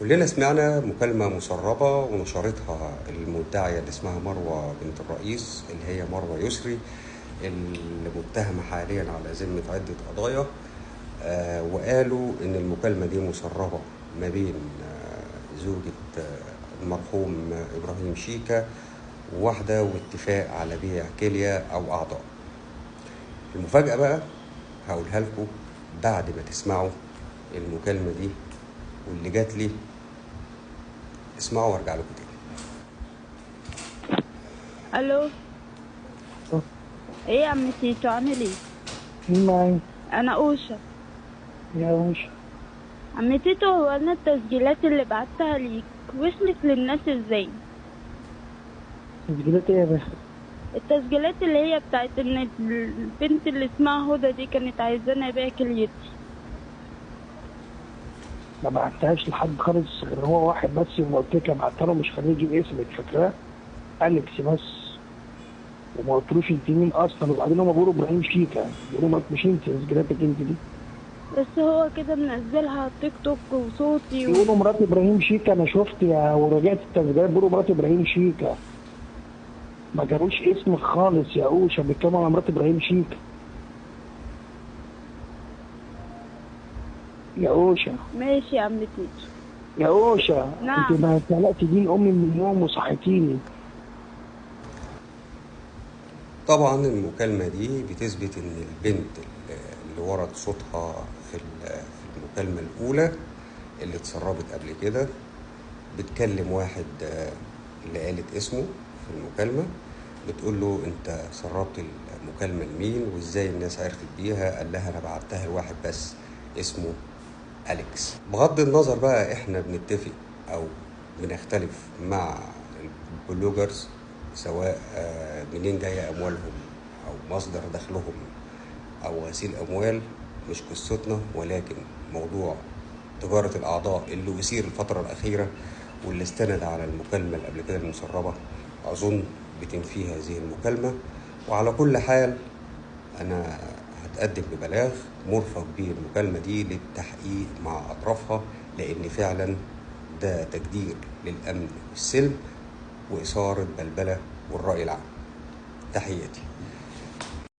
كلنا سمعنا مكالمة مسربة ونشرتها المدعية اللي اسمها مروة بنت الرئيس، اللي هي مروة يسري، المتهمة حاليا على ذمة عدة قضايا. وقالوا إن المكالمة دي مسربة ما بين زوجة المرحوم إبراهيم شيكا وواحدة، واتفاق على بيع كلية أو أعضاء. المفاجأة بقى هقولها لكم بعد ما تسمعوا المكالمة دي واللي جات لي. اسمعوا وارجع لكم تاني. الو، ايه يا عم تيتو، عامل ايه؟ مين معايا؟ انا اوشا. يا اوشا. عم تيتو، هو انا التسجيلات اللي بعتها ليك وصلت للناس ازاي؟ تسجيلات ايه يا باشا؟ التسجيلات اللي هي بتاعت ان البنت اللي اسمها هدى دي كانت عايزاني ابيع كليتي. ما بعتهاش لحد خالص غير هو واحد بس، وما قلت لك بعتها له مش خليه يجيب اسمك، فاكراه؟ اليكس بس، وما قلتلوش انت مين اصلا. وبعدين هما بيقولوا ابراهيم شيكا، بيقولوا مش انت، تسجيلاتك انت دي. بس هو كده منزلها على التيك توك وصوتي بيقولوا مرات ابراهيم شيكا. انا شفت يا وراجعت التسجيلات، بيقولوا مرات ابراهيم شيكا، ما جابوش اسمك خالص يا اوشا، بيتكلموا على مرات ابراهيم شيكا يا اوشا. ماشي يا عم تيتو. يا اوشا. نعم. انت ما سلقتي دين امي من النوم وصحيتيني. طبعا المكالمة دي بتثبت ان البنت اللي ورد صوتها في المكالمة الاولى اللي اتسربت قبل كده بتكلم واحد اللي قالت اسمه في المكالمة، بتقول له انت سربت المكالمة لمين وازاي الناس عرفت بيها؟ قال لها انا بعتها لواحد بس اسمه أليكس. بغض النظر بقى احنا بنتفق او بنختلف مع ال bloggers، سواء منين جاية اموالهم او مصدر دخلهم او غسيل اموال، مش قصتنا، ولكن موضوع تجارة الاعضاء اللي اثير الفترة الاخيرة واللي استند على المكالمة اللي قبل كده المسربة، اظن بتنفي هذه المكالمة. وعلى كل حال انا هتقدم ببلاغ مرفق به المكالمة دي للتحقيق مع أطرافها، لأن فعلا ده تجدير للأمن والسلم وإثارة بلبلة والرأي العام. تحياتي.